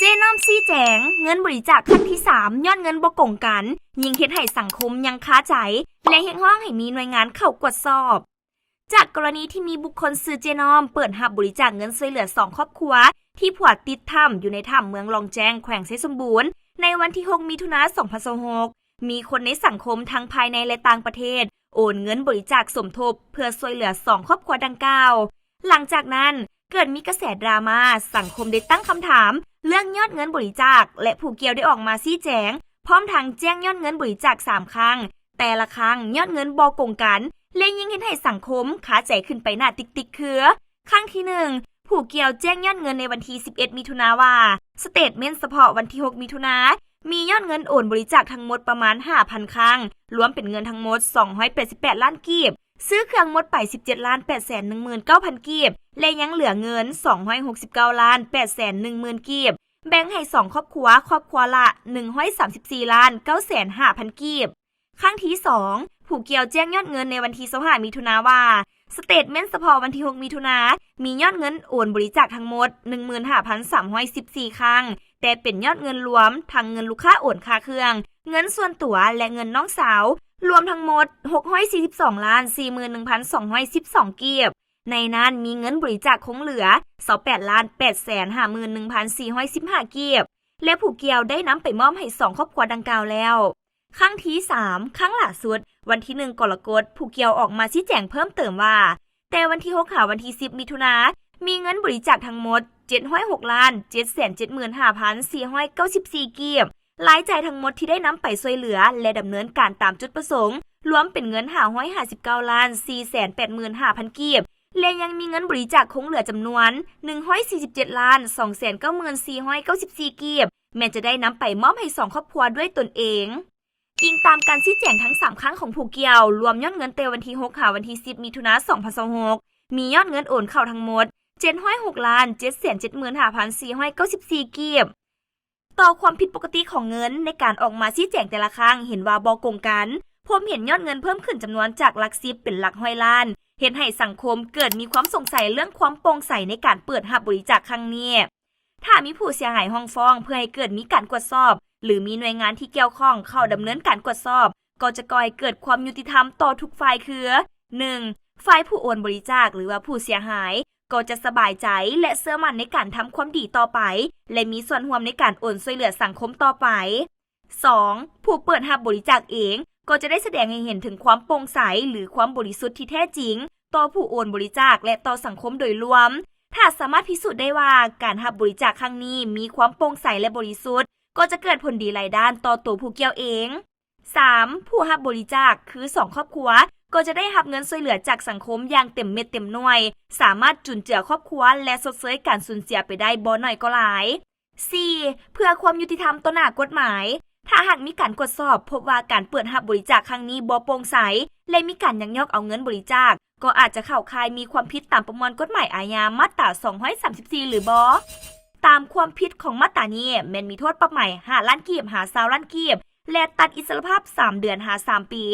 ເຈນອມຊີ້ແຈງ ເງິນບໍລິຈາກຄັ້ງທີສາມ ຍອດເງິນບໍ່ກົງກັນ ຍິ່ງເຮັດໃຫ້ສັງຄົມຍັງຄາໃຈ ແລະ ຮຽກຮ້ອງໃຫ້ມີໜ່ວຍງານເຂົ້າກວດສອບ. ຈາກກໍລະນີທີ່ມີບຸກຄົນຊື່ເຈນອມ ເປີດຮັບບໍລິຈາກເງິນຊ່ວຍເຫຼືອສອງຄອບຄົວ ທີ່ພົວຕິດຖ້ຳຢູ່ໃນຖ້ຳເມືອງລ່ອງແຈ້ງ ແຂວງໄຊສົມບູນ ໃນວັນທີຫົກ ມິຖຸນາ ສອງພັນຊາວຫົກ ມີຄົນໃນສັງຄົມທັງພາຍໃນ ແລະ ຕ່າງປະເທດ ໂອນເງິນບໍລິຈາກສົມທົບ ເພື່ອຊ່ວຍເຫຼືອສອງຄອບຄົວດັ່ງກ່າວ. ຫຼັງຈາກນັ້ນ ເກີດມີກະແສດຣາມາ, ສັງຄົມໄດ້ຕັ້ງຄຳຖາມເລື່ອງຍອດເງິນບໍລິຈາກ ແລະ ຜູ້ກ່ຽວໄດ້ອອກມາຊີ້ແຈງ ພ້ອມທັງແຈ້ງຍອດເງິນບໍລິຈາກສາມຄັ້ງ, ແຕ່ລະຄັ້ງຍອດເງິນບໍ່ກົງກັນ ແລະ ຍິ່ງເຮັດໃຫ້ສັງຄົມຄາໃຈຂຶ້ນໄປໜ້າຕິກໆ ຄື ຄັ້ງທີໜຶ່ງ ຜູ້ກ່ຽວແຈ້ງຍອດເງິນໃນວັນທີສິບເອັດ ມິຖຸນາວ່າ ສະເຕດເມັນສະເພາະວັນທີຫົກ ມິຖຸນາ ມີຍອດເງິນໂອນບໍລິຈາກທັງໝົດປະມານຫ້າພັນຄັ້ງ, ລວມເປັນເງິນທັງໝົດສອງຮ້ອຍແປດສິບແປດລ້ານກີບ, ຊື້ເຄື່ອງໝົດໄປສິບເຈັດລ້ານແປດແສນໜຶ່ງໝື່ນເກົ້າພັນກີບ ແລະ ຍັງເຫຼືອເງິນສອງຮ້ອຍຫົກສິບເກົ້າລ້ານແປດແສນໜຶ່ງໝື່ນກີບ, ແບ່ງໃຫ້ສອງຄອບຄົວ, ຄອບຄົວລະໜຶ່ງຮ້ອຍສາມສິບສີ່ລ້ານເກົ້າແສນຫ້າພັນກີບ. ຄັ້ງທີສອງ ຜູ້ກ່ຽວແຈ້ງຍອດເງິນໃນວັນທີຊາວຫ້າ ມິຖຸນາວ່າ ສະເຕດເມັນສະເພາະວັນທີຫົກ ມິຖຸນາ ມີຍອດເງິນໂອນບໍລິຈາກທັງໝົດໜຶ່ງໝື່ນຫ້າພັນສາມຮ້ອຍສິບສີ່ຄັ້ງ, ແຕ່ເປັນຍອດເງິນລວມທັງເງິນລູກຄ້າໂອນຄ່າເຄື່ອງ, ເງິນສ່ວນຕົວ ແລະ ເງິນນ້ອງສາວ ລວມທັງໝົດຫົກຮ້ອຍສີ່ສິບສອງລ້ານສີ່ໝື່ນໜຶ່ງພັນສອງຮ້ອຍສິບສອງກີບ. ໃນນັ້ນມີເງິນບໍລິຈາກຄົງເຫຼືອຊາວແປດລ້ານແປດແສນຫ້າໝື່ນໜຶ່ງພັນສີ່ຮ້ອຍສິບຫ້າກີບ ແລະ ຜູ້ກ່ຽວໄດ້ນຳໄປມອບໃຫ້ສອງຄອບຄົວດັ່ງກ່າວແລ້ວ. ຄັ້ງທີສາມ ຄັ້ງຫຼ້າສຸດ ວັນທີໜຶ່ງ ກໍລະກົດ ຜູ້ກ່ຽວອອກມາຊີ້ແຈງເພີ່ມເຕີມວ່າ ແຕ່ວັນທີຫົກ ຫາວັນທີສິບ ມິຖຸນາ ມີເງິນບໍລິຈາກທັງໝົດເຈັດຮ້ອຍຫົກລ້ານເຈັດແສນເຈັດໝື່ນຫ້າພັນສີ່ຮ້ອຍເກົ້າສິບສີ່ກີບ, ລາຍຈ່າຍທັງໝົດທີ່ໄດ້ນຳໄປຊ່ວຍເຫຼືອ ແລະ ດຳເນີນການຕາມຈຸດປະສົງ ລວມເປັນເງິນຫ້າຮ້ອຍຫ້າສິບເກົ້າລ້ານສີ່ແສນແປດໝື່ນຫ້າພັນກີບ ແລະ ຍັງມີເງິນບໍລິຈາກຄົງເຫຼືອຈຳນວນໜຶ່ງຮ້ອຍສີ່ສິບເຈັດລ້ານສອງແສນເກົ້າໝື່ນສີ່ຮ້ອຍເກົ້າສິບສີ່ກີບ ແມ່ນຈະໄດ້ນຳໄປມອບໃຫ້ສອງຄອບຄົວດ້ວຍຕົນເອງ. ອີງຕາມການຊີ້ແຈງທັງສາມຄັ້ງຂອງຜູ້ກ່ຽວ, ລວມຍອດເງິນແຕ່ວັນທີຫົກ ຫາວັນທີສິບ ມິຖຸນາ ສອງພັນຊາວຫົກ ມີຍອດເງິນໂອນເຂົ້າທັງໝົດເຈັດຮ້ອຍຫົກລ້ານເຈັດແສນເຈັດໝື່ນຫ້າພັນສີ່ຮ້ອຍເກົ້າສິບສີ່ກີບ. ຕໍ່ຄວາມຜິດປົກກະຕິຂອງເງິນໃນການອອກມາຊີ້ແຈງແຕ່ລະຄັ້ງເຫັນວ່າບໍ່ກົງກັນ, ພົບເຫັນຍອດເງິນເພີ່ມຂຶ້ນຈຳນວນຈາກຫຼັກສິບເປັນຫຼັກຮ້ອຍລ້ານ, ເຮັດໃຫ້ສັງຄົມເກີດມີຄວາມສົງໄສເລື່ອງຄວາມໂປ່ງໃສໃນການເປີດຮັບບໍລິຈາກຄັ້ງນີ້. ຖ້າມີຜູ້ເສຍຫາຍຮ້ອງຟ້ອງເພື່ອໃຫ້ເກີດມີການກວດສອບ ຫຼື ມີໜ່ວຍງານທີ່ກ່ຽວຂ້ອງເຂົ້າດຳເນີນການກວດສອບ, ກໍຈະກໍ່ໃຫ້ເກີດຄວາມຍຸຕິທຳຕໍ່ທຸກຝ່າຍ ຄື ໜຶ່ງ ຝ່າຍຜູ້ໂອນບໍລິຈາກ ຫຼືວ່າຜູ້ເສຍຫາຍ ກໍຈະສະບາຍໃຈ ແລະ ເຊື່ອໝັ້ນໃນການທຳຄວາມດີຕໍ່ໄປ ແລະ ມີສ່ວນຮ່ວມໃນການໂອນຊ່ວຍເຫຼືອສັງຄົມຕໍ່ໄປ. ສອງ ຜູ້ເປີດຮັບບໍລິຈາກເອງ ກໍຈະໄດ້ສະແດງໃຫ້ເຫັນເຖິງຄວາມໂປ່ງໃສ ຫຼື ຄວາມບໍລິສຸດທີ່ແທ້ຈິງ ຕໍ່ຜູ້ໂອນບໍລິຈາກ ແລະ ຕໍ່ສັງຄົມໂດຍລວມ. ຖ້າສາມາດພິສູດໄດ້ວ່າການຮັບບໍລິຈາກຄັ້ງນີ້ມີຄວາມໂປ່ງໃສ ແລະ ບໍລິສຸດ, ກໍຈະເກີດຜົນດີຫຼາຍດ້ານຕໍ່ໂຕຜູ້ກ່ຽວເອງ. ສາມ ຜູ້ຮັບບໍລິຈາກ ຄືສອງຄອບຄົວ ກໍຈະໄດ້ຮັບເງິນຊ່ວຍເຫຼືອຈາກສັງຄົມຢ່າງເຕັມເມັດເຕັມໜ່ວຍ, ສາມາດຈຸນເຈືອຄອບຄົວ ແລະ ຊົດເຊີຍການສູນເສຍໄປໄດ້ບໍ່ໜ້ອຍກໍຫຼາຍ. ສີ່ ເພື່ອຄວາມຍຸຕິທຳຕໍ່ໜ້າກົດໝາຍ, ຖ້າຫາກມີການກວດສອບພົບວ່າການເປີດຮັບບໍລິຈາກຄັ້ງນີ້ບໍ່ໂປ່ງໃສ ແລະ ມີການຍັກຍອກເອົາເງິນບໍລິຈາກ, ກໍອາດຈະເຂົ້າຂ່າຍມີຄວາມຜິດຕາມປະມວນກົດໝາຍອາຍາມາດຕາສອງຮ້ອຍສາມສິບສີ່ ຫຼືບໍ່. ຕາມຄວາມຜິດຂອງມາດຕານີ້ແມ່ນມີໂທດປັບໃໝຫ້າລ້ານກີບຫາຊາວລ້ານກີບ ແລະ ຕັດອິດສະຫຼະພາບສາມເດືອນຫາສາມປີ.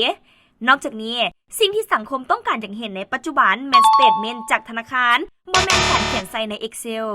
ນອກຈາກນີ້, ສິ່ງທີ່ສັງຄົມຕ້ອງການຢາກເຫັນໃນປັດຈຸບັນແມ່ນສະເຕດເມັນຈາກທະນາຄານ, ບໍ່ແມ່ນການຂຽນໃສ່ໃນ Excel.